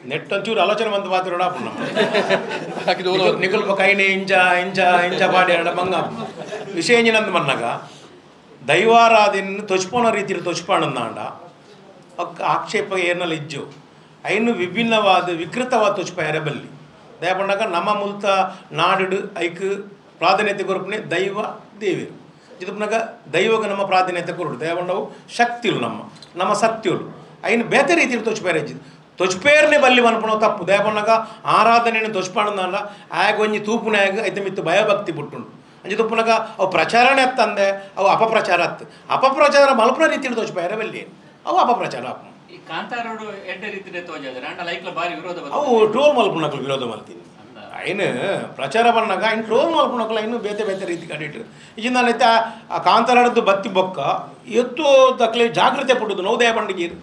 ನೆಟ್ಟೊಂಚೂರು ಆಲೋಚನೆ ಬಂದು ಪಾತ್ರ ನಿಕಲ್ಪ ಕೈನೆ ಇಂಚ ಇಂಚ ಇಂಚ ಪಾಡಿ ಬಂಗ ವಿಷಯ ಇಂಜಿನಂದು ಮನ್ನಾಗ ದೈವಾರಾಧನೆ ತೊಚ್ಪೋನ ರೀತಿಯಲ್ಲಿ ತೊಚ್ಪಾಣಂದಾಂಡ ಅಕ್ಕ ಆಕ್ಷೇಪ ಏನಲ್ಲಿ ಇಜ್ಜು ಐನು ವಿಭಿನ್ನವಾದ ವಿಕೃತವಾದ ತೊಚ್ಪಾಯರೆ ಬಲ್ಲಿ ದಯಪಂಡಾಗ ನಮ್ಮ ಮುಲ್ತ ನಾಡು ಐಕ್ ಪ್ರಾಧಾನ್ಯತೆ ಕೊರಪನೆ ದೈವ ದೇವರು ಇದಪ್ಪನಾಗ ದೈವಗ ನಮ್ಮ ಪ್ರಾಧಾನ್ಯತೆ ಕೊರಡು ದಯಪಂಡವು ಶಕ್ತಿಲು ನಮ್ಮ ನಮ್ಮ ಸತ್ಯಲು ಐನು ಬೇತೆ ರೀತಿಯಲ್ಲಿ ತೊಚ್ಪಾಯರೆ ಇಜ್ಜಿದ್ದು ತೊಚ್ಪೇರ್ನೆ ಬಲ್ಲಿ ಮನ್ಪಣೋ ತಪ್ಪು ದಯಪಣ್ಣಗ ಆರಾಧನೆಯನ್ನು ತೊಚ್ಪಾಣಂದ ಆಗ ಒಂಜಿ ತೂಪುನ ಆಗ ಐತೆ ಮಿತ್ತು ಭಯಭಕ್ತಿ ಬುಟ್ಟುಂಡು ಅಂಜಿ ತುಪ್ಪುನಗ ಅವು ಪ್ರಚಾರನೇ ಅತ್ತಂದೆ ಅವು ಅಪಪ್ರಚಾರ ಅತ್ತು ಅಪಪ್ರಚಾರ ಮಲ್ಪನ ರೀತಿಯಲ್ಲಿ ತೊಚ್ಪಾಯರೆ ಬಲ್ಲಿ ಅವು ಅಪಪ್ರಚಾರ ಈ ಕಾಂತಾರೋಡು ಎಡ್ಡೆ ರೀತಿಯ ತೋಜಾದ್ರೆ ಅಂಡ ಲೈಕ್ಲ ಬಾರಿ ವಿರೋಧ ಅವು ಟ್ರೋಲ್ ಮಲ್ಪುನಕ್ಲು ವಿರೋಧ ಮಲ್ತೀನಿ ಐನು ಪ್ರಚಾರ ಬಂದಾಗ ಐನು ಟ್ರೋಲ್ ಮಲ್ಪುನಕ್ಲು ಐನು ಬೇತೆ ಬೇತೆ ರೀತಿ ಕಡಿಟ್ಟು ಈಜಿಂದ ಆ ಕಾಂತಾರದ್ದು ಬತ್ತಿ ಬೊಕ್ಕ ಎತ್ತು ತಕ್ಲೆ ಜಾಗೃತೆ ಪುಟ್ಟುದು ನೋವು ದಯ ಪಂಡಿಗೀರು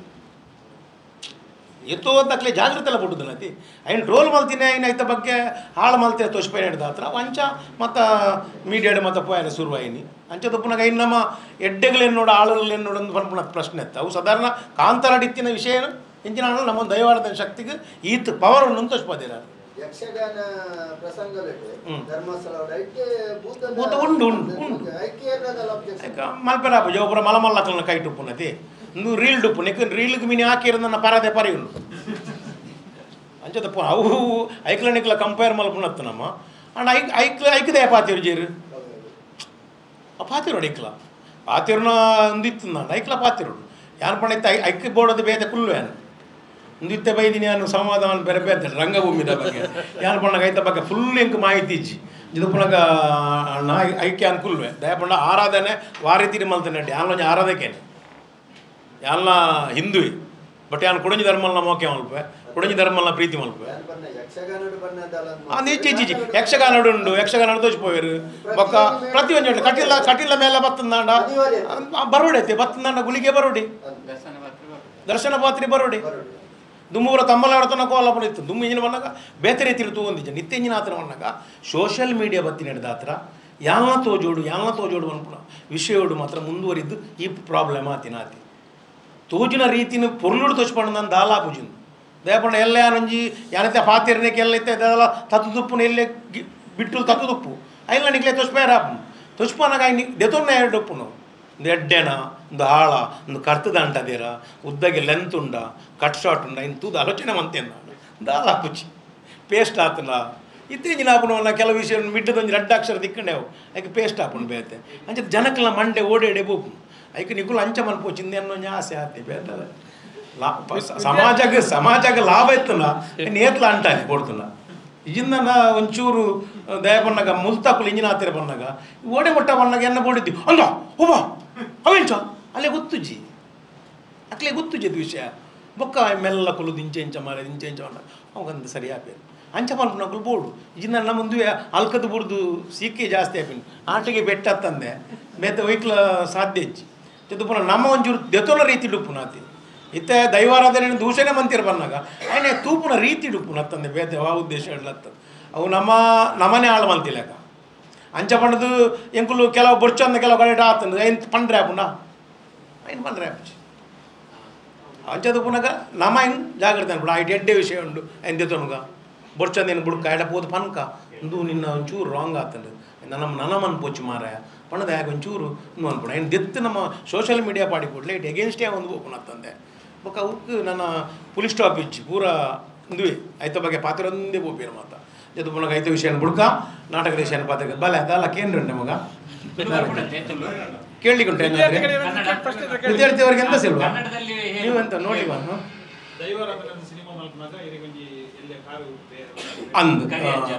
ಎತ್ತೋ ತಕ್ಲೆ ಜಾಗೃತೆ ಎಲ್ಲ ಪುಟ್ಟುದು ನತಿ ಐನು ಟ್ರೋಲ್ ಮಲ್ತೀನಿ ಐನು ಐತ ಬಗ್ಗೆ ಹಾಳು ಮಲ್ತೆ ತೋಚ್ಪೈ ಹಿಡ್ದ ಹತ್ರ ಅಂಚ ಮತ್ತು ಮೀಡಿಯಾಡು ಮತ್ತು ಪೋಯನ ಶುರುವಾಯಿನಿ ಅಂಚ ತಪ್ಪುನಾಗ ಐನು ನಮ್ಮ ಎಡ್ಡೆಗಳೇನು ನೋಡು ಆಳುಗಳೇನು ನೋಡು ಅಂತ ಪನ್ಪುಣ ಪ್ರಶ್ನೆ ಇತ್ತು ಅವು ಸಾಧಾರಣ ಕಾಂತಾರಡಿತ್ತಿನ ವಿಷಯ ಏನು ಇಂಚಿನ ಆಳು ನಮ್ಮ ದೈವಾರದ ಶಕ್ತಿಗೆ ಈತ ಪವರ್ ಉಂಡು ತೋಚ್ಪದಿರ ಯಕ್ಷಗಾನ ಪ್ರಸಂಗಗಳು ಧರ್ಮಸ್ಥಳ ಭೂತ ಉಂಡು ಉಂಡು ಉಂಡು ಮಲ್ಪೆರಾಪ ಜೋಪುರ ಮಲಮಲ್ಲಕಲ್ನ ಕೈ ಟುಪ್ಪುನತಿ ಇಂದು ರೀಲ್ ಡುಪ್ಪು ನಿಕ್ ರೀಲ್ಗೆ ಮೀನು ಹಾಕಿರೋದನ್ನ ಪರದೆ ಪರಿ ಉಂಡು ಅಂಚದ ಅವು ಐಕ್ಲ ನಿಕ್ಲ ಕಂಪೇರ್ ಮಲ್ಪುನತ್ತು ನಮ್ಮ ಅಂಡ್ ಐಕ್ ಐಕ್ಲ ಐಕ್ದೇ ಪಾತಿರು ಜೀರು ಆ ಪಾತಿರೋಡು ಐಕ್ಲ ಪಾತಿರುನ ಒಂದಿತ್ತು ಐಕ್ಲ ಪಾತಿರೋಡು ಯಾನ್ ಪಂಡ ಐಕ್ ಬೋಡೋದು ಬೇತೆ ಕುಲ್ಲು ಯಾನು ಒಂದಿತ್ತೆ ಬೈದಿನಿ ನಾನು ಸಂವಾದ ಬೇರೆ ಬೇರೆ ರಂಗಭೂಮಿದ ಬಗ್ಗೆ ಯಾನ್ ಪಣ್ಣಗ ಐತ ಬಗ್ಗೆ ಫುಲ್ ಎಂಕ್ ಮಾಹಿತಿ ಇಜ್ಜಿ ಇದು ಪುನಗ ಅಣ್ಣ ಐಕ್ಯ ಅನ್ಕುಲ್ವೆ ದಯಪಂಡ ಆರಾಧನೆ ವಾರಿತಿರಿ ಮಲ್ತನೆ ಯಾನ್ ಆರಾಧಕೇನೆ ಯಾನ್ಲ ಹಿಂದುವೆ ಬಟ್ ಯಾನ್ ಕುಡಂಜಿ ಧರ್ಮಲ್ನ ಮೋಕೆ ಮಲ್ಪೆ ಕುಡಂಜಿ ಧರ್ಮಲ್ನ ಪ್ರೀತಿ ಮಲ್ಪೆ ಇಚ್ಚಿ ಯಕ್ಷಗಾನಡು ಉಂಡು ಯಕ್ಷಗಾನ ತೋಚ್ಪೋವೇರು ಬೊಕ್ಕ ಪ್ರತಿಯೊಂದು ಕಟಿಲ ಕಟಿಲ ಮೇಲೆ ಬತ್ತಂದಾಂಡ ಬರೋಡೆ ಐತೆ ಬತ್ತಂದಾಂಡ ಗುಳಿಗೆ ಬರೋಡಿ ದರ್ಶನ ಪಾತ್ರಿ ಬರೋಡಿ ದುಮ್ಮೂರ ತಮ್ಮಲಾಡತನ ಕೋಲ ಇತ್ತು ದುಮ್ಮು ಇಂಜಿನ ಬಂದಾಗ ಬೇತೆ ರೀತಿಯಲ್ಲಿ ತೂಗೊಂದಿಜ್ಜ ನಿತ್ಯ ಇಂಜಿನ ಆತನ ಬಂದಾಗ ಸೋಷಿಯಲ್ ಮೀಡಿಯಾ ಬತ್ತಿ ನಡೆದ ಹತ್ರ ಯಾನ ತೋಜೋಡು ಯಾನ ತೋಜೋಡು ಅನ್ಪುಣ ವಿಷಯೋಡು ಮಾತ್ರ ಮುಂದುವರಿದ್ದು ಈ ಪ್ರಾಬ್ಲಮ್ ಆತಿನ ಆತಿ ತೋಜಿನ ರೀತಿನ ಪೊರ್ಲುಡು ತೋಚ್ಪಂಡು ನಾನು ದಾಲಾ ಪೂಜಿಂದು ದಯಪಂಡ ಎಲ್ಲ ಯಾನೊಂಜಿ ಯಾನತ್ತೆ ಪಾತಿರ್ನೇಕೆ ಎಲ್ಲ ಇತ್ತೆ ದಾಲ ತತ್ತು ತುಪ್ಪುನ ಎಲ್ಲೆ ಬಿಟ್ಟು ತತ್ತು ತುಪ್ಪು ಐಲ್ಲ ನಿಕ್ಲೆ ತೋಚ್ಪೇರ ತೋಚ್ಪನಾಗ ಐನಿ ದೆತೊನ್ನ ಎರಡು ಉಪ್ಪುನು ಒಂದು ಎಡ್ಡೆನ ಒಂದು ಆಳ ಒಂದು ಕರ್ತದ ಅಂಟದೇರ ಉದ್ದಗೆ ಲೆಂತ್ ಉಂಡ ಕಟ್ ಶಾರ್ಟ್ ಉಂಡ ಇನ್ನು ತೂದು ಆಲೋಚನೆ ಮಂತೇನು ದಾಲ ಪುಚ್ಚಿ ಪೇಸ್ಟ್ ಆತನ ಇತ್ತೀಚಿನ ಆಪುನ ಕೆಲವು ವಿಷಯ ಮಿಡ್ಡದೊಂದು ರಡ್ಡಾಕ್ಷರ ದಿಕ್ಕಂಡೆವು ಐಕೆ ಪೇಸ್ಟ್ ಆಪುಂಡು ಬೇತೆ ಅಂಚ ಜನಕ್ಲ ಮಂಡೆ ಓಡೇಡೆ ಬೋಪು ಐಕೆ ನಿಕುಲು ಅಂಚ ಮನ್ಪೋಚಿಂದೆ ಅನ್ನೋ ಆಸೆ ಆತಿ ಬೇತದ ಸಮಾಜಕ್ಕೆ ಸಮಾಜಕ್ಕೆ ಲಾಭ ಇತ್ತಲ್ಲ ನೇತ್ಲ ಅಂಟಾನೆ ಕೊಡ್ತಲ್ಲ ಇಂಜಿನ ಒಂಚೂರು ದಯ ಬಣ್ಣಗ ಮುಲ್ತಾಕುಲು ಇಂಜಿನ ಆತಿರ ಬಣ್ಣಗ ಓಡೆ ಮೊಟ್ಟ ಬಣ್ಣಗ ಎನ್ನ ಬೋಡಿದ್ವಿ ಅಂದ ಹೋಬ ಅವೆಂಚ ಅಲ್ಲೇ ಗೊತ್ತುಜ್ಜಿ ಅಕ್ಲೆ ಗೊತ್ತುಜ್ಜಿ ಅದು ವಿಷಯ ಬೊಕ್ಕ ಮೆಲ್ಲ ಕುಲು ಇಂಚೆ ಇಂಚ ಮಾರೆ ಇಂಚೆ ಇಂಚ ಅವಾಗ ಅವಂದು ಸರಿ ಆಪೇರು ಅಂಚ ಪನ್ಪುನಕುಲು ಬೋಡು ಇಂಜಿನ ನಮ್ಮ ಮುಂದೆ ಅಲ್ಕದ ಬುಡ್ದು ಸೀಕೆ ಜಾಸ್ತಿ ಆಪಿನ ಆಟಿಗೆ ಬೆಟ್ಟತ್ತಂದೆ ಬೇತೆ ಒಯ್ಕ್ಲ ಸಾಧ್ಯ ಇಜ್ಜಿ ಪುನಃ ನಮ್ಮ ಒಂಚೂರು ದೆತೋನ ರೀತಿ ಡುಪ್ಪುನಾತಿ ಇತ್ತೆ ದೈವಾರಾಧನೆ ದೂಷಣೆ ಮಂತಿರ ಬಂದಾಗ ಆಯ್ನೆ ತೂಪುನ ರೀತಿ ಡುಪ್ಪುನತ್ತಂದೆ ಬೇತೆ ವಾ ಉದ್ದೇಶ ಹೇಳತ್ತ ಅವು ನಮ್ಮ ನಮ್ಮನೆ ಆಳು ಮಂತಿಲ್ಲಕ ಅಂಚ ಪಂಡದು ಎಂಕುಲು ಕೆಲವು ಬೊರ್ಚಂದ ಕೆಲವು ಕಡೆ ಆತಂದು ಐನ್ ಪಂಡ್ರೆ ಆಪುಂಡ ಐನ್ ಪಂಡ್ರೆ ಆಪುಜಿ ಅಂಚದ ಪುನಗ ನಮ್ಮ ಐನ್ ಜಾಗ್ರತೆ ಅನ್ಪುಡ ಐಟ್ ಎಡ್ಡೆ ವಿಷಯ ಉಂಡು ಐನ್ ದೆತೊನುಗ ಬೊರ್ಚಂದ ಏನು ಬುಡ್ಕ ಎಡ ಪೋದು ಪನ್ಕ ಇಂದು ನಿನ್ನ ಒಂಚೂರು ರಾಂಗ್ ಆತಂದು ನನ್ನ ನನ್ನ ಮನ್ಪೋಚು ಮಾರಾಯ ಪಣದ ಯಾಕೆ ಒಂಚೂರು ಇನ್ನು ಅನ್ಪುಡ ಐನ್ ದೆತ್ತು ನಮ್ಮ ಸೋಷಿಯಲ್ ಮೀಡಿಯಾ ಪಾಡಿ ಕೊಡ್ಲೆ it ಎಗೇನ್ಸ್ಟೇ ಒಂದು ಓಪನ್ ಆತಂದೆ ಬೊಕ್ಕ ಅವಕ್ಕೆ ನನ್ನ ಪುಲಿಸ್ ಸ್ಟಾಪ್ ಇಚ್ಚಿ ಪೂರ ಇಂದುವೆ ಐತ ಬಗ್ಗೆ ಪಾತ್ರೊಂದೇ ಪೋಪೇರು ಮಾತ ಜೊತೆ ಪುನಗ ಐತ ವಿಷಯ ಬುಡ್ಕ ನಾಟಕದ ವಿಷಯ ಪಾತ್ರ ಬಲೆ ಅದಲ್ಲ ಕೇಂದ್ರ ಮಗ ಕೇಳಲಿಕ್ಕುಂಟು ವಿದ್ಯಾರ್ಥಿಯವರಿಗೆ ಎಂತ ಸಿಲ್ವಾ ನೀವೆಂತ ನೋಡಿ ಅಂದ್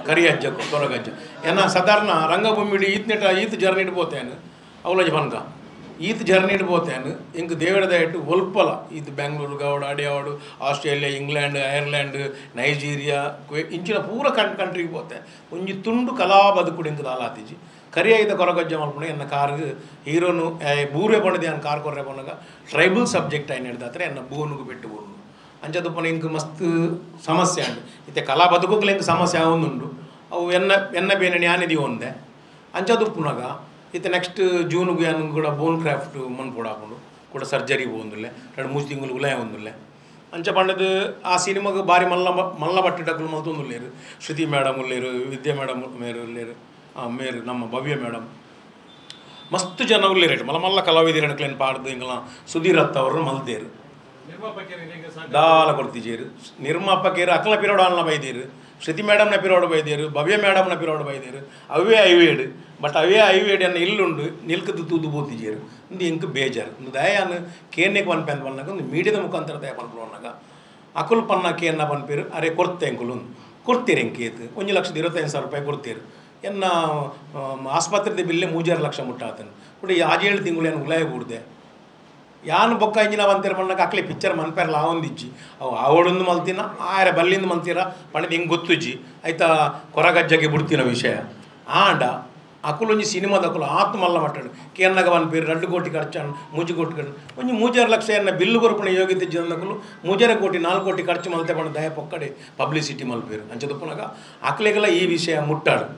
ಕರಿಯಜ್ಜ ಕೊರಗಜ್ಜ ಏನ ಸಾಧಾರಣ ರಂಗಭೂಮಿ ಈತ್ ಈತ್ ಜರ್ನಿ ಇಡ್ಬೋತೇನು ಅವಲಜ್ ಬನ್ಕ ಈತ್ ಜರ್ನಿ ಇಡ್ಬೋತೇನು ಇಂಕ್ ದೇವರ ದಯಟ್ಟು ಒಲ್ಪಲ ಈತ್ ಬೆಂಗಳೂರು ಗೌಡ ಅಡಿಯಾವಡು ಆಸ್ಟ್ರೇಲಿಯಾ ಇಂಗ್ಲೆಂಡ್ ಐರ್ಲೆಂಡ್ ನೈಜೀರಿಯಾ ಇಂಚಿನ ಪೂರ ಕಂಟ್ರಿಗೆ ಪೋತೆ ಒಂಜಿ ತುಂಡು ಕಲಾ ಬದುಕುಡು ಇಂಕ್ ದಾಲಾತಿಜಿ ಕರಿಯಾಯ್ದ ಕೊರಗಜ್ಜ ಮಲ್ಪುಣ ಎನ್ನ ಕಾರ್ಗ್ ಹೀರೋನು ಬೂರೆ ಬಣ್ಣದೆ ಅನ್ ಕಾರ್ ಕೊರ್ರೆ ಬಣ್ಣಗ ಟ್ರೈಬಲ್ ಸಬ್ಜೆಕ್ಟ್ ಆಯ್ನ ಹಿಡ್ದಾತ್ರೆ ಎನ್ನ ಬೋನುಗು ಬಿಟ್ಟು ಬೋನು ಅಂಚದುಪ್ಪನ ಇಂಕ್ ಮಸ್ತ್ ಸಮಸ್ಯೆ ಉಂಡು ಇತ್ತೆ ಕಲಾ ಬದುಕುಕ್ಲೆ ಇಂಕ್ ಸಮಸ್ಯೆ ಆವೊಂದುಂಡು ಅವು ಎನ್ನ ಎನ್ನ ಬೇನೆ ಜ್ಞಾನಿದಿ ಒಂದೆ ಅಂಚದುಪ್ಪುನಗ ಇತ್ತೆ ನೆಕ್ಸ್ಟ್ ಜೂನುಗು ಯಾನು ಕೂಡ ಬೋನ್ ಕ್ರಾಫ್ಟ್ ಮನ್ಪೊಡಾಪುಂಡು ಕೂಡ ಸರ್ಜರಿ ಹೋಗಂದುಲ್ಲೆ 2-3 ತಿಂಗಳು ಉಲಾಯ ಒಂದುಲ್ಲೆ ಅಂಚ ಪಂಡದು ಆ ಸಿನಿಮಾಗೆ ಭಾರಿ ಮಲ್ಲ ಮಲ್ಲ ಬಟ್ಟಿಡಕ್ಕಲು ಮಲ್ತೊಂದುಲ್ಲೇರು ಶ್ರುತಿ ಮೇಡಮ್ ಉಲ್ಲೇರು ವಿದ್ಯಾ ಮೇಡಮ್ ಮೇರು ಉಲ್ಲೇರು ಮೇರು ನಮ್ಮ ಭವ್ಯ ಮೇಡಮ್ ಮಸ್ತ್ ಜನ ಉಲ್ಲೇರು ಮಲ್ಲ ಮಲ್ಲ ಕಲಾವಿದರಣಕ್ಲೇನು ಪಾಡ್ದು ಇಂಗಲ ಸುಧೀರ್ ಅತ್ತ ಅವರು ಮಲ್ದೇರು ದಾಲ ಕೊಡ್ತಿಜೇರು ನಿರ್ಮಾಪಕರು ಅಕ್ಲ ಪಿರೋಡು ಅನ್ನ ಬೈದೇರು ಶ್ರುತಿ ಮೇಡಮ್ನ ಪಿರೋಡು ಬೈದೇರು ಭವ್ಯ ಮೇಡಮ್ನ ಪಿರೋಡು ಬೈದೇರು ಅವೇ ಐವೇಡು ಬಟ್ ಅವೇ ಐವೇಡು ಅನ್ನ ಇಲ್ಲುಂಡು ನಿಲ್ಕದ್ದು ತೂದು ಬೋತಿಜೇರು ಒಂದು ಎಂಕ್ ಬೇಜಾರು ಒಂದು ದಯಾನು ಕೇನ್ಯಕ್ಕೆ ಪನ್ಪೆ ಅಂತ ಪನ್ನಾಗ ಒಂದು ಮೀಡಿಯಾದ ಮುಖಾಂತರ ದಯ ಪನ್ಪು ಅನ್ನಾಗ ಅಕುಲ್ ಪನ್ನ ಕೇನ್ನ ಪನ್ಪೇರು ಅರೆ ಕೊರ್ತೆ ಎಂಕುಲು ಕೊಡ್ತೀರಿ ಎಂಕೇತು 1,25,000 ರೂಪಾಯಿ ಕೊಡ್ತೀರು ಎನ್ನ ಆಸ್ಪತ್ರೆದ ಬಿಲ್ಲೆ 3.5 ಲಕ್ಷ ಮುಟ್ಟಾತನು ಕೂಡ 6-7 ತಿಂಗಳು ಏನು ಉಲಾಯ ಕೂಡ್ದೆ ಯಾನು ಬೊಕ್ಕ ಇಂಜಿನ ಬಂತೀರ ಪಣ್ಣಾಗ ಅಕ್ಲೆ ಪಿಕ್ಚರ್ ಮನ್ಪೇರ್ಲ ಆವೊಂದಿಜ್ಜಿ ಅವು ಆವಡೊಂದು ಮಲ್ತಿನ ಆರೆ ಬಲ್ಲಿಂದ ಮಲ್ತೀರ ಪಂಡದ ಹಿಂಗೆ ಗೊತ್ತುಜ್ಜಿ ಆಯ್ತಾ ಕೊರಗಜ್ಜಗೆ ಬಿಡ್ತಿನ ವಿಷಯ ಆಂಡ ಅಕುಲೊಂಜಿ ಸಿನಿಮಾದ ಅಕುಲು ಆತ್ಮ ಮಲ್ಲ ಮಟ್ಟಾಡು ಕೇನ್ನಗ ಪನ್ಪೇರು 2 ಕೋಟಿ ಖರ್ಚಾನು 3 ಕೋಟಿ ಖರ್ಚು ಒಂಜಿ 3.5 ಲಕ್ಷ ಎನ್ನ ಬಿಲ್ಲು ಕೊರ್ಪುನ ಯೋಗ್ಯತೆ ಜನಕುಲು 3.5 ಕೋಟಿ 4 ಕೋಟಿ ಖರ್ಚು ಮಲ್ತೆ ಪಂಡ ದಯ ಪೊಕ್ಕಡೆ ಪಬ್ಲಿಸಿಟಿ ಮಲ್ಪೇರು ಅಂಚದಪ್ಪನಾಗ ಅಕ್ಲೆಗೆಲ್ಲ ಈ ವಿಷಯ ಮುಟ್ಟಾಡು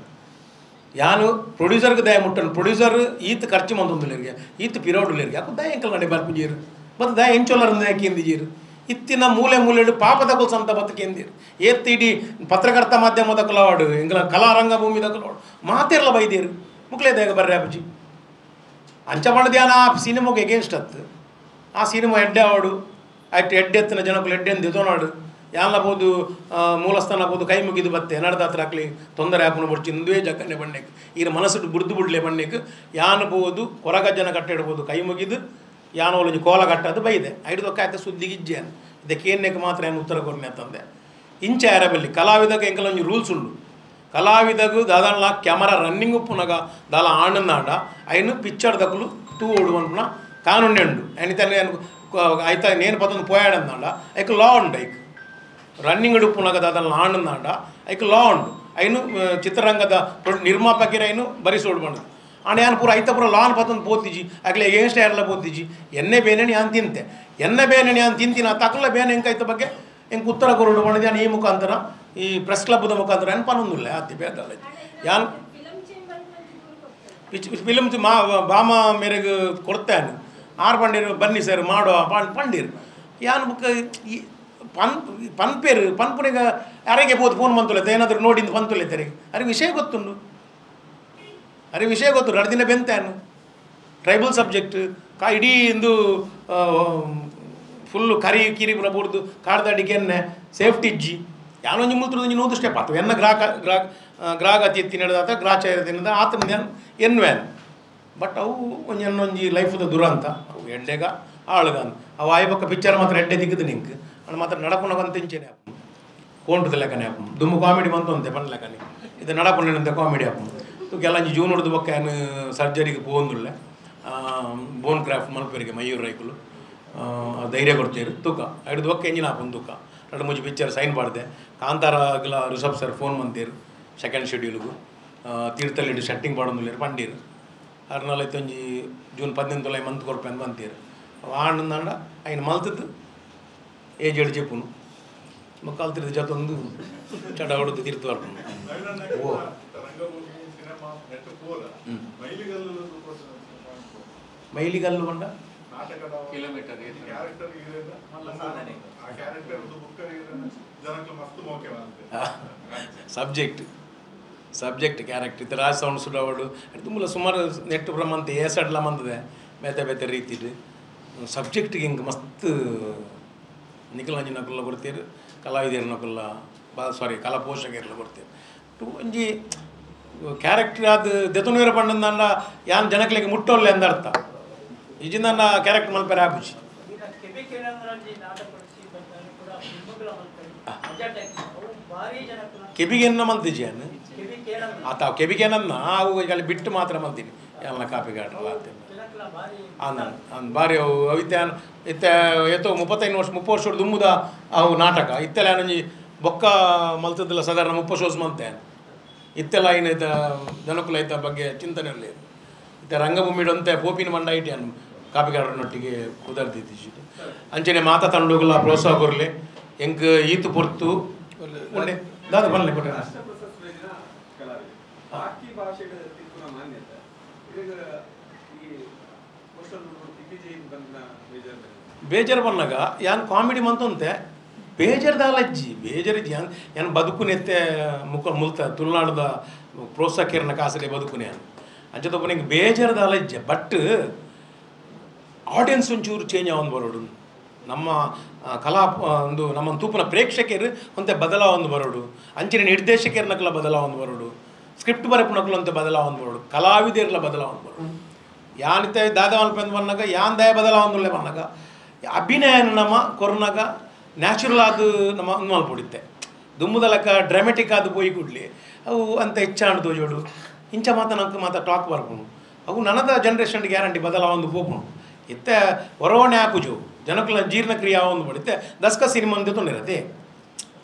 ಯಾನು ಪ್ರೊಡ್ಯೂಸರ್ಗೆ ದಯ ಮುಟ್ಟನು ಪ್ರೊಡ್ಯೂಸರ್ ಈತ ಖರ್ಚು ಮಂತೊಂದುಲ್ಲೇರಿಗೆ ಈತ ಪಿರೋಡುಲ್ಲೇರಿಗೆ ಅಕು ದಯ ಎಂಕಲ್ ನಡೆ ಬರ್ಪುಜೀರು ಮತ್ತು ದಯ ಎಂಚೊಲ್ಲರ್ ದಯ ಕೇಂದಿಜೀರು ಇತ್ತಿನ ಮೂಲೆ ಮೂಲೆಡು ಪಾಪದಕುಲು ಸಂತ ಬತ್ತು ಕೇಂದಿರು ಏತ್ ಇಡೀ ಪತ್ರಕರ್ತ ಮಾಧ್ಯಮದ ಕುಲವಾಡು ಎಂಕಲ ಕಲಾರಂಗಭೂಮಿ ದಕಲವಾಡು ಮಾತಿರಲ ಬೈದೇರು ಮುಕ್ಲೇ ದಯಗ ಬರ್ರೆ ಅಪ್ಪಜಿ ಅಂಚ ಪಂಡದ್ಯಾನ ಆ ಸಿನಿಮಾಗೆ ಎಗೇನ್ಸ್ಟ್ ಅತ್ತು ಆ ಸಿನಿಮಾ ಎಡ್ಡೆ ಆವಾಡು ಆಯ್ತು ಎಡ್ಡೆ ಎತ್ತಿನ ಜನಕ್ಕಲು ಎಡ್ಡೆ ದೆತೋನಾಡು ಯಾನ್ಲ ಬೋದು ಮೂಲಸ್ಥಾನ ಬೋದು ಕೈ ಮುಗಿದು ಬತ್ತೆ ನಡ್ದಾತ್ರ ಹಾಕ್ಲಿ ತೊಂದರೆ ಹಾಕೊಂಡು ಬಡ್ಚಿ ಇಂದುವೇ ಜಕ್ಕನೆ ಬಣ್ಣಕ್ಕೆ ಈರ ಮನಸ್ಸು ಬುಡ್ದು ಬುಡ್ಲೆ ಬಣ್ಣಕ್ಕೆ ಯಾನು ಬೋದು ಕೊರಗಜ್ಜನ ಕಟ್ಟಿಡ್ಬೋದು ಕೈ ಮುಗಿದು ಯಾನೋ ಒಂಜಿ ಕೋಲ ಕಟ್ಟದು ಬೈದೆ ಐಡ್ದೊಕ್ಕ ಆಯ್ತು ಸುದ್ದಿಗಿಜ್ಜೇನು ಇದಕ್ಕೆ ಏನೇಕೆ ಮಾತ್ರ ಏನು ಉತ್ತರ ಕೊರ್ನೆ ಅಂತಂದೆ ಇಂಚೆ ಅರಬಲ್ಲಿ ಕಲಾವಿದಾಗ ಎಂಕಲ ಒಂಜಿ ರೂಲ್ಸ್ ಉಂಡು ಕಲಾವಿದಗು ದಾದಾನ್ಲ ಕ್ಯಾಮರಾ ರನ್ನಿಂಗ್ ಉಪ್ಪುನಗ ದಾಲ ಆಣನ್ನಾಡ ಐನು ಪಿಕ್ಚರ್ ದಕ್ಕಲು ತೂ ಓಡು ಅನ್ಪುನ ಕಾನೂನೇ ಉಂಡು ಎನಿತಾನೆ ಆಯ್ತಾ ನೇನು ಪತ್ತೊಂದು ಪೋಯಾಡಂದಾಂಡ ಐಕ್ ಲಾ ಉಂಡು ಐಕ್ ರನ್ನಿಂಗ್ ಉಪ್ಪುನಗ ದಾದಾನ್ಲ ಆಣನ್ನಾಡ ಐಕ್ ಲಾ ಉಂಡು ಐನು ಚಿತ್ರರಂಗದ ನಿರ್ಮಾಪಕರ ಐನು ಬರಿಸೋಡು ಬಂದು ಆಂಡ ಯಾನ್ ಪೂರ ಐತ ಪೂರ ಲಾನ್ ಪತ್ತೊಂದು ಪೋತಿಜಿ ಅಗಲೆ ಎಗೇನ್ಸ್ಟ್ ಯಾರೆಲ್ಲ ಪೋತಿಜಿ ಎನ್ನೆ ಬೇನೆ ಯಾನ್ ತಿಂತೆ ಎನ್ನೆ ಬೇನೆ ಯಾನ್ ತಿಂತಿನ ತಕಲ ಬೇನೆ ಎಂಕೈತ ಬಗ್ಗೆ ಎಂಕ್ ಉತ್ತರ ಕೊರಡು ಬಂದಿದ್ದು ಯಾನ್ ಈ ಮುಖಾಂತರ ಈ ಪ್ರೆಸ್ ಕ್ಲಬ್ದ ಮುಖಾಂತರ ಏನು ಪನ್ನೊಂದುಲ್ಲ ಅತಿ ಬೇದಲ್ಲ ಯಾನ್ ಫಿಲಮ್ ಮಾ ಬಾಮ ಮೇರೆಗೆ ಕೊಡ್ತೇನೆ ಆರು ಪಂಡೀರು ಬನ್ನಿ ಸರ್ ಮಾಡುವ ಪಂಡೀರು ಯಾನ್ ಬುಕ್ ಈ ಪನ್ ಪನ್ಪೇರು ಪನ್ಪುನಿಗ ಯಾರಿಗೆ ಬೋದು ಫೋನ್ ಮಂತುಲೆ ಏನಾದರೂ ನೋಡಿಂದ ಪಂತುಲೆ ತೆರಿಗೆ ಅರೆ ವಿಷಯ ಗೊತ್ತುಂಡು ಅರೆ ವಿಷಯ ಗೊತ್ತು 2 ದಿನ ಬೆಂತಾನು ಟ್ರೈಬಲ್ ಸಬ್ಜೆಕ್ಟ್ ಕಾ ಇಡೀ ಇಂದು ಫುಲ್ಲು ಕರಿ ಕಿರಿ ಬುರ್ದು ಕಾಡ್ದಾಡಿ ಕೆನ್ನೆ ಸೇಫ್ಟಿ ಇಜ್ಜಿ ಯಾನೊಂಜಿ ಮುಲ್ತುಂಜಿ ನೂದು ಸ್ಟೆಪ್ ಆತು ಎನ್ನ ಗ್ರಾಹಕ ಗ್ರಾಹಕ ತಿನ್ನದಾತ ಗ್ರಾಚಾರ ತಿನ್ನದ ಆತನ ಎನ್ವೇನ್ ಬಟ್ ಅವು ಒಂಜಿ ಎನ್ನೊಂಜಿ ಲೈಫ್ದ ದುರಂತ ಅವು ಎಡ್ಡೆಗ ಆಳುಗಾನ್ ಅವು ಆಯ್ಬಕ್ಕ ಪಿಕ್ಚರ್ ಮಾತ್ರ ಎಡ್ಡೆ ದಿಕ್ಕದು ನಿಂಕ್ ಅಣ್ಣ ಮಾತ್ರ ನಡಪುನಗಂತ ಇಂಚೆನೆ ಕೋಂಟದ ಲೆಕ್ಕನೆ ಆಪು ದುಮ್ಮು ಕಾಮಿಡಿ ಬಂತು ಅಂತೆ ಪಂಡ ಲೆಕ್ಕನೆ ಇದು ನಡಪುನಂತೆ ಕಾಮಿಡಿ ಆಪು ಕೆಲಂಜಿ ಜೂನ್ ಹೊಡೆದು ಬೊಕ್ಕ ಏನು ಸರ್ಜರಿಗೆ ಪೋಂದುಳ್ಳೆ ಬೋನ್ ಕ್ರಾಫ್ಟ್ ಮಲ್ಪೇರಿಗೆ ಮಯೂರ್ ರೈಕುಲು ಧೈರ್ಯ ಕೊಡ್ತೀರು ತೂಕ ಐದು ಬೊಕ್ಕ ಎಂಜಿನ ಆಪುನ್ ತೂಕ 2-3 ಪಿಕ್ಚರ್ ಸೈನ್ ಮಾಡಿದೆ ಕಾಂತಾರಗ್ಲ ಋಷಭ್ ಸರ್ ಫೋನ್ ಮಂತೀರು ಸೆಕೆಂಡ್ ಶೆಡ್ಯೂಲ್ಗು ತೀರ್ಥಲ್ಲಿ ಸೆಟ್ಟಿಂಗ್ ಪಾಡೊಂದುಲ್ಲೇರು ಪಂಡೀರು ಅರ್ನಾಲೈತೊಂಜಿ ಜೂನ್ 18 ಮಂತ್ ಕೊರ್ಪೆ ಅಂತ ಬಂತೀರು ಆಂಡ ಐನು ಮಲ್ತದ್ದು ಏಜ್ ಎಡ್ ಜೆಪ್ಪುನು ಮಕ್ಕಳು ಜೊತೊಂದು ಚಟ ಹೊಡೆದು ತೀರ್ಥ ಬರ್ಪುನು ಓ ಮೈಲಿಗಲ್ಲು ಬಂಡ ಸಬ್ಜೆಕ್ಟ್ ಸಬ್ಜೆಕ್ಟ್ ಕ್ಯಾರೆಕ್ಟರ್ ಇತ್ತ ರಾಜ್ ಸೌಂಡ್ ಸುಡಾವಡು ತುಂಬ ಸುಮಾರು ನೆಟ್ಟು ಬ್ರಹ್ಮಂತ ಏಸಡ್ಲ ಮಂದದೆ ಬೇತೆ ಬೇತೆ ರೀತಿಡು ಸಬ್ಜೆಕ್ಟ್ಗೆ ಹಿಂಗೆ ಮಸ್ತ್ ನಿಖಲಾಂಜಿನಕುಲ್ಲ ಕೊಡ್ತೀರು ಕಲಾವಿದರ್ನಕುಲ್ಲ ಬಾ ಸಾರಿ ಕಲಾ ಪೋಷಕರ್ಲ ಕೊಡ್ತೀರು ಒಂಜಿ ಕ್ಯಾರೆಕ್ಟರ್ ಅದು ದೆತುನವೀರ ಪಂಡಂದ ಯಾನ್ ಜನಕ್ಲೆಗೆ ಮುಟ್ಟೋಲ್ಲ ಎಂದರ್ಥ ಇಜಿಂದ ಕ್ಯಾರೆಕ್ಟರ್ ಮಲ್ಪೆರೆ ಆಪುಜಿ ಕೆಬಿಗೆನ್ನ ಮಲ್ತಿಜಿ ಆತ ಕೆಬಿಗೆನನ್ನ ಅವು ಅಲ್ಲಿ ಬಿಟ್ಟು ಮಾತ್ರ ಮಲ್ತೀನಿ ಎಲ್ಲ ಕಾಪಿ ಗಾಡ್ರಲ್ಲ ಅಂದ ಬಾರಿ ಅವು ಅವಿತ್ಯ ಇತ್ತ ಏತೋ 35 ವರ್ಷ 30 ವರ್ಷ ದುಮ್ಮುದ ಅವು ನಾಟಕ ಇತ್ತೆಲ್ಲ ಒಂಜಿ ಬೊಕ್ಕ ಮಲ್ತದಲ್ಲ ಸಾಧಾರಣ 30 ವರ್ಷ ಮಲ್ತೆ ಇತ್ತೆಲ್ಲ ಏನೈತ ಜನಕುಲ ಐತ ಬಗ್ಗೆ ಚಿಂತನೆ ಇರಲಿ ಇತ್ತೆ ರಂಗಭೂಮಿಡಂತೆ ಪೋಪಿನ ಮಂಡ IT ಅನ್ನು ಕಾಪಿಗಾರನೊಟ್ಟಿಗೆ ಕುದರ್ದಿದ್ದು ಅಂಚನೆ ಮಾತಾ ತಂಡುಗಲ ಪ್ರೋತ್ಸಾಹ ಕೊರಲಿ ಎಂಕ್ ಈತು ಪೊರ್ತು ಉಂಡೆ ದಾದ ಬನ್ನಿ ಕೊಟ್ಟೆ ಬಾಕಿ ಭಾಷೆಗಳ ತಿಕ್ಕುನ ಮಾನ್ಯತೆ ಈಗ ಈ ಬೇಜಾರು ಬಂದಾಗ ಯಾನ್ ಕಾಮಿಡಿ ಮಂತಂತೆ ಬೇಜಾರು ದಾಲಜ್ಜಿ ಬೇಜಾರಿಜ್ಜಿ ಯಾನ್ ಯಾನ್ ಬದುಕುನೆತ್ತೆ ಮುಖ ಮುಲ್ತ ತುಳುನಾಡದ ಪ್ರೋತ್ಸಾಹಕರನ ಕಾಸರೆ ಬದುಕುನೆ ಅಂಚದೊಬ್ಬ ನಿಂಗೆ ಬೇಜಾರು ದಾಲಜ್ಜೆ. ಬಟ್ ಆಡಿಯನ್ಸ್ ಒಂಚೂರು ಚೇಂಜ್ ಆವೊಂದು ಬರೋಡು, ನಮ್ಮ ಕಲಾ ಒಂದು ನಮ್ಮ ತೂಪುನ ಪ್ರೇಕ್ಷಕರು ಒಂತೆ ಬದಲಾವೊಂದು ಬರೋಡು, ಅಂಚಿನ ನಿರ್ದೇಶಕರನಕ್ಲ ಬದಲಾವೊಂದು ಬರೋಡು, ಸ್ಕ್ರಿಪ್ಟ್ ಬರೆಪುನಕ್ಲು ಅಂತ ಬದಲಾವೊಂದು ಬರೋಡು, ಕಲಾವಿದರ್ಲ ಬದಲಾವೊಂದು ಬರೋಡು. ಯಾನಿತೆ ದಾದ ಮಲ್ಪೆಂದು ಬಂದಾಗ ಯಾನ್ ದಯ ಬದಲಾವೊಂದುಲ್ಲೆ ಬಂದಾಗ ಅಭಿನಯ ನಮ್ಮ ಕೊರ್ನಾಗ ನ್ಯಾಚುರಲ್ ಆದ ನಮ್ಮ ಒಂದು ಮಲ್ಪೊಡಿತ್ತೆ ದುಮ್ಮುದಲಕ ಡ್ರಾಮೆಟಿಕ್ ಆದ ಪೋಯಿ ಕೂಡ್ಲಿ ಅವು ಅಂತ ಹೆಚ್ಚಾಂಡು ತೋಜೋಡು ಇಂಚ ಮಾತ ನಂಗೆ ಮಾತ ಟಾಕ್ ಬರ್ಪುನು ಅವು ನನದ ಜನ್ರೇಷನ್ ಗ್ಯಾರಂಟಿ ಬದಲಾವೊಂದು ಪೋಪುನು. ಇತ್ತೆ ಹೊರವಣೆ ಹಾಕುಜು ಜನಕುಲ ಜೀರ್ಣಕ್ರಿಯೆ ಒಂದು ಬಡಿತೆ ದಸ್ಕ ಸಿನಿಮಾ ದೆತೊಂದಿರತೆ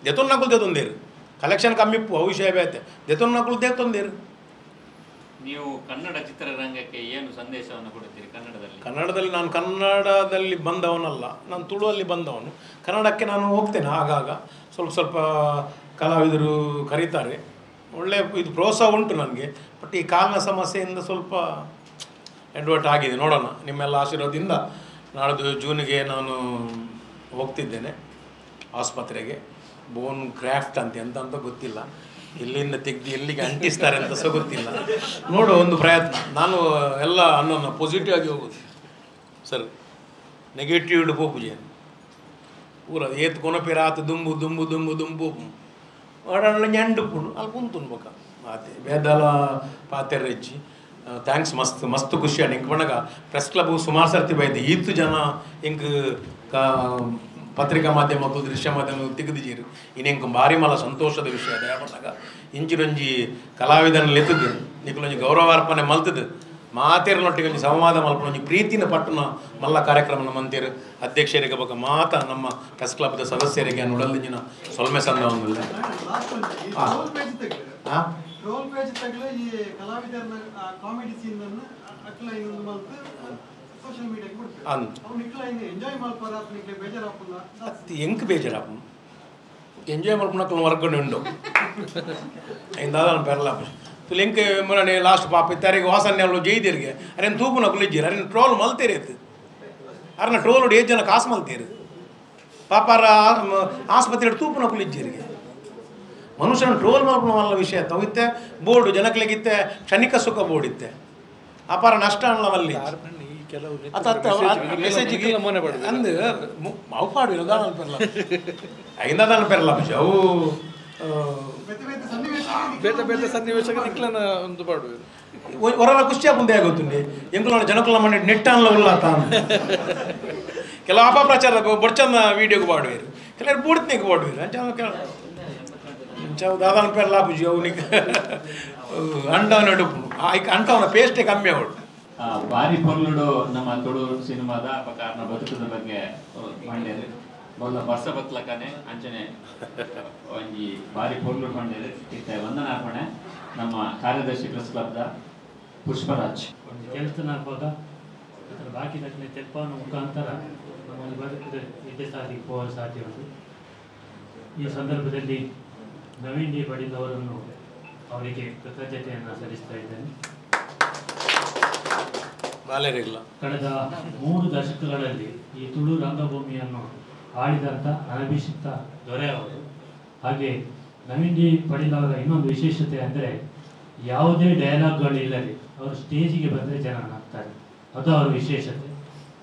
ದೆತೊನ್ನಕುಲು ದೆತೊಂದೇರು ಕಲೆಕ್ಷನ್ ಕಮ್ಮಿಪ್ಪು ಅವು ವಿಷಯ ಬೇತೆ ದೆತೊನ್ನಕುಲು ದೆತೊಂದೇರು. ನೀವು ಕನ್ನಡ ಚಿತ್ರರಂಗಕ್ಕೆ ಏನು ಸಂದೇಶವನ್ನು ಕೊಡುತ್ತೀರಿ? ಕನ್ನಡದಲ್ಲಿ ಕನ್ನಡದಲ್ಲಿ ನಾನು ಕನ್ನಡದಲ್ಲಿ ಬಂದವನಲ್ಲ, ನಾನು ತುಳುವಲ್ಲಿ ಬಂದವನು. ಕನ್ನಡಕ್ಕೆ ನಾನು ಹೋಗ್ತೇನೆ ಆಗಾಗ, ಸ್ವಲ್ಪ ಸ್ವಲ್ಪ ಕಲಾವಿದರು ಕರೀತಾರೆ, ಒಳ್ಳೆಯ ಇದು ಪ್ರೋತ್ಸಾಹ ಉಂಟು ನನಗೆ. ಬಟ್ ಈ ಕಾಲಿನ ಸಮಸ್ಯೆಯಿಂದ ಸ್ವಲ್ಪ ಎಡ್ವರ್ಟ್ ಆಗಿದೆ. ನೋಡೋಣ, ನಿಮ್ಮೆಲ್ಲ ಆಶೀರ್ವಾದದಿಂದ ನಾಳ್ದು ಜೂನಿಗೆ ನಾನು ಹೋಗ್ತಿದ್ದೇನೆ ಆಸ್ಪತ್ರೆಗೆ. ಬೋನ್ ಕ್ರಾಫ್ಟ್ ಅಂತ ಎಂತ ಅಂತ ಗೊತ್ತಿಲ್ಲ, ಎಲ್ಲಿಂದ ತೆಗೆದು ಎಲ್ಲಿಗೆ ಅಂಟಿಸ್ತಾರೆ ಅಂತ ಸಹ ಗೊತ್ತಿಲ್ಲ. ನೋಡುವ ಒಂದು ಪ್ರಯತ್ನ. ನಾನು ಎಲ್ಲ ಅನ್ನೋಣ ಪಾಸಿಟಿವ್ ಆಗಿ ಹೋಗೋದು ಸರ್, ನೆಗೆಟಿವ್ ಪೋಪುಜೆ ಪೂರ ಏತ್ ಕೊನಪೇರ ಆತ ದುಂಬು ದುಂಬು ದುಂಬು ದುಂಬು ಓಡಾಡಲ ñಂಡು ಪುಂಡು ಅಲ್ಲಿ ಕುಂತುನ್ಬಕ ಆತೆ ಬೇದಲ ಪಾತೆರೆಜ್ಜಿ. Thanks, ಮಸ್ತ್ ಮಸ್ತ್ ಖುಷಿ ಆಂಡ್. ಇಂಕ್ ಪನ್ನಗ ಪ್ರೆಸ್ ಕ್ಲಬ್ ಸುಮಾರು ಸರ್ತಿ ಬೈದೆ ಈತು ಜನ ಇಂಕ್ ಪತ್ರಿಕಾ ಮಾಧ್ಯಮ ದೃಶ್ಯ ಮಾಧ್ಯಮ ತಿಗದಿಜೀರು ಇನ್ನೆಂಕ್ ಭಾರಿ ಮಲ್ಲ ಸಂತೋಷದ ವಿಷಯ. ದಯಪನ್ನಾಗ ಇಂಚಿರೊಂಜಿ ಕಲಾವಿದನ ಲೆತ್ತದು ನಿಕುಲೊಂಜಿ ಗೌರವಾರ್ಪಣೆ ಮಲ್ತದು ಮಾತೇರನೊಟ್ಟಿಗೆ ಒಂಜಿ ಸಂವಾದ ಮಲ್ಪುನ ಒಂಜಿ ಪ್ರೀತಿನ ಪಟ್ಟುನ ಮಲ್ಲ ಕಾರ್ಯಕ್ರಮನ ಮಂತೇರು ಅಧ್ಯಕ್ಷರಿಗೆ ಬೊಕ ಮಾತ ನಮ್ಮ ಪ್ರೆಸ್ ಕ್ಲಬ್ದ ಸದಸ್ಯರಿಗೆ ಉಡಲ್ದಿಂಜಿನ ಸೊಲ್ಮೆ ಸಂದವಂದಿಲ್ಲ. ಟ್ರೋಲ್ ಪೇಜ್ ತಗಲ ಈ ಕಲಾವಿದರನ ಕಾಮಿಡಿ ಸೀನ್ ಅನ್ನು ಅಕ್ಲ ಇನ್ನೊಂದು ಮಲ್ತು ಸೋಷಿಯಲ್ ಮೀಡಿಯಾಗೆ ಬಿಡ್ತಾರೆ. ಅವು ನಿಕ್ಲ ಇನ್ನು ಎಂಜಾಯ್ ಮಲ್ಪರ ನಿಕ್ಲೆ ಬೇಜಾರಾಪುಲ್ಲ ಅತಿ ಎಂಕ್ ಬೇಜಾರಾಪು ಎಂಜಾಯ್ ಮಲ್ಪುನಕ್ಲ ವರ್ಗಂಡು ಉಂಡು ಐನ್ ದಾದಾನ ಪೆರ್ಲ ತುಲು ಎಂಕ್ ಮೊನ್ನೆ ಲಾಸ್ಟ್ ಪಾಪ ಇತ್ತಾರಿಗೆ ವಾಸನ್ಯಲು ಜೈದಿರಿಗೆ ಅರೇನು ತೂಪುನಕ್ಲು ಇಜ್ಜಿರು ಅರೇನು ಟ್ರೋಲ್ ಮಲ್ತೇರಿ ಇತ್ತು ಅರ್ನ ಟ್ರೋಲ್ ಏಜ್ ಜನ ಕಾಸು ಮಲ್ತೇರು ಪಾಪಾರ ಆಸ್ಪತ್ರೆ ತೂಪುನಕ್ಲು ಇಜ್ಜಿರಿಗೆ. ಮನುಷ್ಯನ ಟ್ರೋಲ್ ಮಲ್ಪುನ ಮಲ್ಲ ವಿಷಯ ತವಿತ್ತೆ ಬೋರ್ಡು ಜನಕ್ಲೆಗಿತ್ತೆ ಕ್ಷಣಿಕ ಸುಖ ಬೋರ್ಡ್ ಇತ್ತೆ ಅಪಾರ ನಷ್ಟ ಅಲ್ಲ ಮೆಸೇಜಿಗೆ ಅಂದು ಅವು ಪಾಡುವಿಲ್ಲ ದಾನ ಪೆರ್ಲ ಐಂದ ದಾನ ಪೆರ್ಲ ಅವು ಬೇತೆ ಬೇತೆ ಸನ್ನಿವೇಶಕ್ಕೆ ನಿಕ್ಲನ ಒಂದು ಪಾಡುವೆ ಹೊರರ ಖುಷಿ ಆಪುಂದೆ ಆಗುತ್ತುಂಡೆ ಎಂಕುಲ ಜನಕುಲ ಮನೆ ನೆಟ್ಟಾನ್ಲ ಉಲ್ಲ ತಾನು ಕೆಲವು ಅಪಪ್ರಚಾರ ಬೊಡ್ಚಂದ ವೀಡಿಯೋಗೆ ಪಾಡುವೇರು ಕೆಲವರು ಬೂಡ್ತಿಗೆ ಪಾಡುವೇರು ಅಂಚ ಅಂಚ ದಾದಾನ ಪೆರ್ಲ ಪೂಜಿ ಅವನಿಗೆ ಅಂಡವನ ಅಂಟವನ ಪೇಸ್ಟೇ ಕಮ್ಮಿ ಅವಳು. ಬಾರಿ ಪೊರ್ಲುಡು ನಮ್ಮ ತುಳು ಸಿನಿಮಾದ ಅಪಕಾರನ ಬದುಕದ ಬಗ್ಗೆ ಮಂಡ್ಯರು ಮೊದಲ ವರ್ಷ ಬತ್ಲಕನೆ ಅಂಚನೆ ಒಂಜಿ ಬಾರಿ ಪೊರ್ಲುಡು ಮಂಡ್ಯರು ಇತ್ತೆ ವಂದನಾರ್ಪಣೆ ನಮ್ಮ ಕಾರ್ಯದರ್ಶಿ ಪ್ರೆಸ್ ಕ್ಲಬ್ದ ಪುಷ್ಪರಾಜ್. ಒಂದು ಕೆಲಸನಾಗುವಾಗ ಅದರ ಬಾಕಿ ದಕ್ಷಿಣ ತೆಲ್ಪಾನ ಮುಖಾಂತರ ನಮ್ಮಲ್ಲಿ ಬದುಕಿದ ಎಡ್ಡೆ ಸಾಧಿಗೆ ಹೋಗಲು ಸಾಧ್ಯ ಉಂಟು. ಈ ಸಂದರ್ಭದಲ್ಲಿ ನವೀನ್ ಡಿ ಪಡೀಲ್ ಅವರನ್ನು ಅವರಿಗೆ ಕೃತಜ್ಞತೆಯನ್ನು ಸಲ್ಲಿಸ್ತಾ ಇದ್ದೇನೆ. ಕಳೆದ 3 ದಶಕಗಳಲ್ಲಿ ಈ ತುಳು ರಂಗಭೂಮಿಯನ್ನು ಆಳಿದಂಥ ಅನಭಿಷಿಕ್ತ ದೊರೆ ಅವರು. ಹಾಗೆ ನವೀನ್ ಡಿ ಪಡೀಲ್ ಅವರ ಇನ್ನೊಂದು ವಿಶೇಷತೆ ಅಂದರೆ ಯಾವುದೇ ಡೈಲಾಗ್ಗಳು ಇಲ್ಲದೆ ಅವರು ಸ್ಟೇಜಿಗೆ ಬಂದರೆ ಜನ ನಗ್ತಾರೆ, ಅದು ಅವರ ವಿಶೇಷತೆ.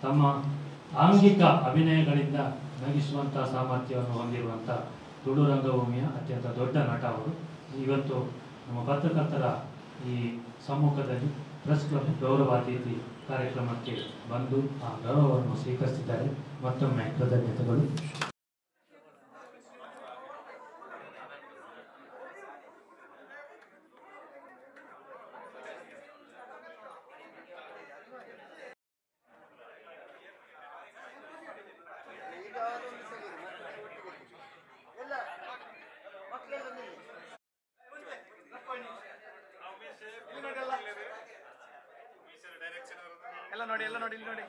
ತಮ್ಮ ಆಂಗಿಕ ಅಭಿನಯಗಳಿಂದ ನಗಿಸುವಂಥ ಸಾಮರ್ಥ್ಯವನ್ನು ಹೊಂದಿರುವಂಥ ತುಳು ರಂಗಭೂಮಿಯ ಅತ್ಯಂತ ದೊಡ್ಡ ನಟ ಅವರು. ಇವತ್ತು ನಮ್ಮ ಪತ್ರಕರ್ತರ ಈ ಸಮ್ಮುಖದಲ್ಲಿ ಪ್ರೆಸ್ ಕ್ಲಬ್ ಗೌರವ ಅತಿಥಿ ಕಾರ್ಯಕ್ರಮಕ್ಕೆ ಬಂದು ಆ ಗೌರವವನ್ನು ಸ್ವೀಕರಿಸಿದ್ದಾರೆ. ಮತ್ತೊಮ್ಮೆ ಕೃತಜ್ಞತೆಗಳು. ಎಲ್ಲ ನೋಡಿ, ಎಲ್ಲ ನೋಡಿ, ಇಲ್ಲಿ ನೋಡಿ.